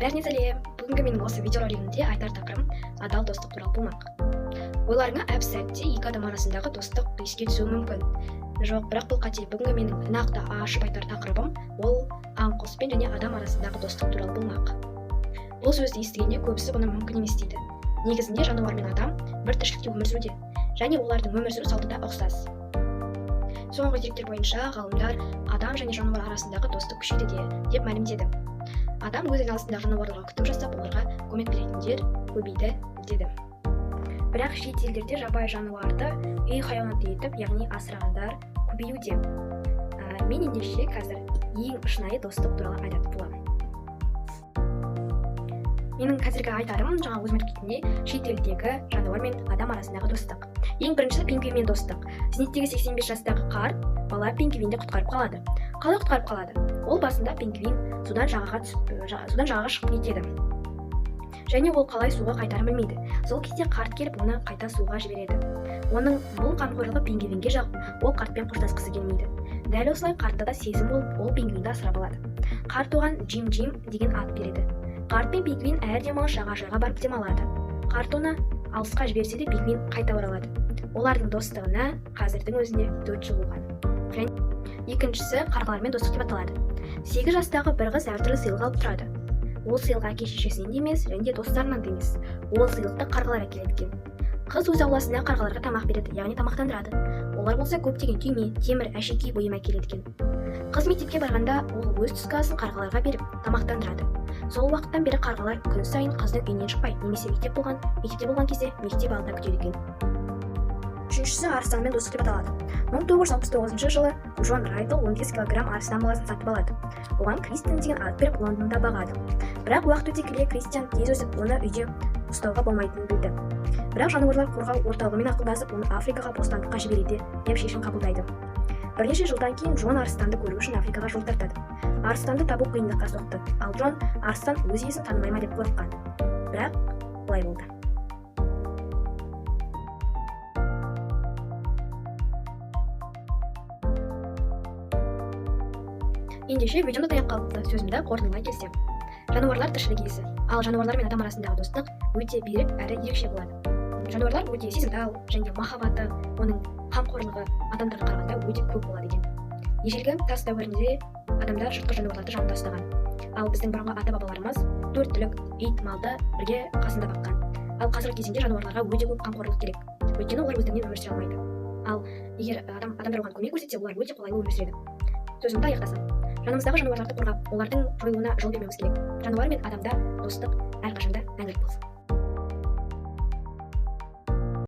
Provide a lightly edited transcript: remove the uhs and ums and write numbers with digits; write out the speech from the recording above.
Бәріне сәлем! Бүгінгі менің осы видеоролигімде айтар тақырыбым адал достық туралы болмақ. Ойларыңа әп сәтте екі адам арасындағы достық еске түсуі мүмкін. Жоқ, бірақ бұл қате. Бүгінгі менің нақты ашып айтар тақырыбым ол аң құспен және адам арасындағы достық туралы болмақ. Бұл сөзді естігенде көбісі бұны мүмкін емес дейді. Негізінде жануар мен адам бір тіршілікте өмір сүруде және олардың өмір сүру салты да ұқсас. Соңғы деректер бойынша ғалымдар адам және жануар арасындағы достық күшейді деп мәлімдеді. Адам өз айналасындағы жануарларға күтім жасап, оларға көмек беретіндер көбейді деді. Бірақ шет елдерде жабайы жануарды үй хайуанаты етіп, яғни асырағандар көбеюде. Мен ендеше қазір ең шынайы достық туралы айтатын боламын. Менің қазіргі айтарым, жаңа өзім айтып кеткендей, шет елдегі жануар мен адам арасындағы достық. Ең біріншісі пингвинмен достық. Зейнеттегі 85 жастағы қарт бала пингвинді құтқарып қалады. Қалай құтқарып қалады? Ол басында пингвин судан жағаға түсіп, судан жағаға шығып кетеді. Және ол қалай суға қайтарын білмейді. Сол кезде қарт келіп оны қайта суға жібереді. Оның бұл қамқорлығы пингвинге жағып, ол қартпен қоштасқысы келмейді. Дәл осылай қартта да сезім болып, ол пингвинді асырап алады. Қарт оған Джим-Джим деген ат береді. Қарт пен пингвин әр демалыс жағажайға барып демалады. Қарт оны алысқа жіберсе де пингвин қайта оралады. Олардың достығына қазірдің өзінде 4 жыл болған. Және екіншісі қарғалармен достық деп аталады. 8 жастағы бір қыз әртүрлі сыйлық алып тұрады. Ол сыйлық әке шешесінен де емес, және де достарынан да емес. Ол сыйлықты қарғалар әкеледі екен. Қыз өз ауласында қарғаларға тамақ береді, яғни тамақтандырады. Олар болса көптеген түйме, темір, әшекей бұйым әкеледі екен. Қыз мектепке барғанда ол өз түскі асын қарғаларға беріп, тамақтандырады. Сол уақыттан бері қарғалар күн сайын қыздың үйінен шықпай, немесе мектепте болған кезде мектеп алдында күтеді екен. Үшіншісі арыстанмен достық деп аталады. 1969 жылы Джон Райтл 15 килограмм арыстан баласын сатып алады. Оған Кристиан деген ат беріп, Лондонда бағады. Бірақ уақыт өте келе Кристиан тез өсіп, оны үйде ұстауға болмайтынын білді. Бірақ жануарлар қорғау орталығымен ақылдасып, оны Африкаға бостандыққа жібереді деп шешім қабылдайды. Бірнеше жылдан кейін Джон арыстанды көру үшін Африкаға жол тартады. Арыстанды табу қиындыққа соқты, ал Джон арыстан өз иесін танымай ма деп қорыққан. Бірақ былай болды. Ендеше видеомды таяқ қалыпты, сөзімді қорытындылай келсем. Жануарлар тіршілік иесі, ал жануарлар мен адам арасындағы достық өте берік әрі ерекше болады. Жануарлар өте сезімтал және махаббаты, оның қамқорлығы адамдарға қарағанда өте көп болады екен. Ежелгі тас дәуірінде адамдар жыртқыш жануарларды жанында ұстаған. Ал біздің бұрынғы ата-бабаларымыз төрт түлік, ит, малды бірге қасында баққан. Ал қазіргі кезеңде жануарларға өте көп қамқорлық керек. Өйткені олар өздігінен өмір сүре алмайды. Ал егер адамдар оған көмек көрсетсе, олар өте қолайлы өмір сүреді. Сөзімді аяқтасам, жанымыздағы жануарларды қорғап, олардың жойылуына жол бермеуіміз керек. Жануар мен адамда достық әрқашанда мәңгілік болсын.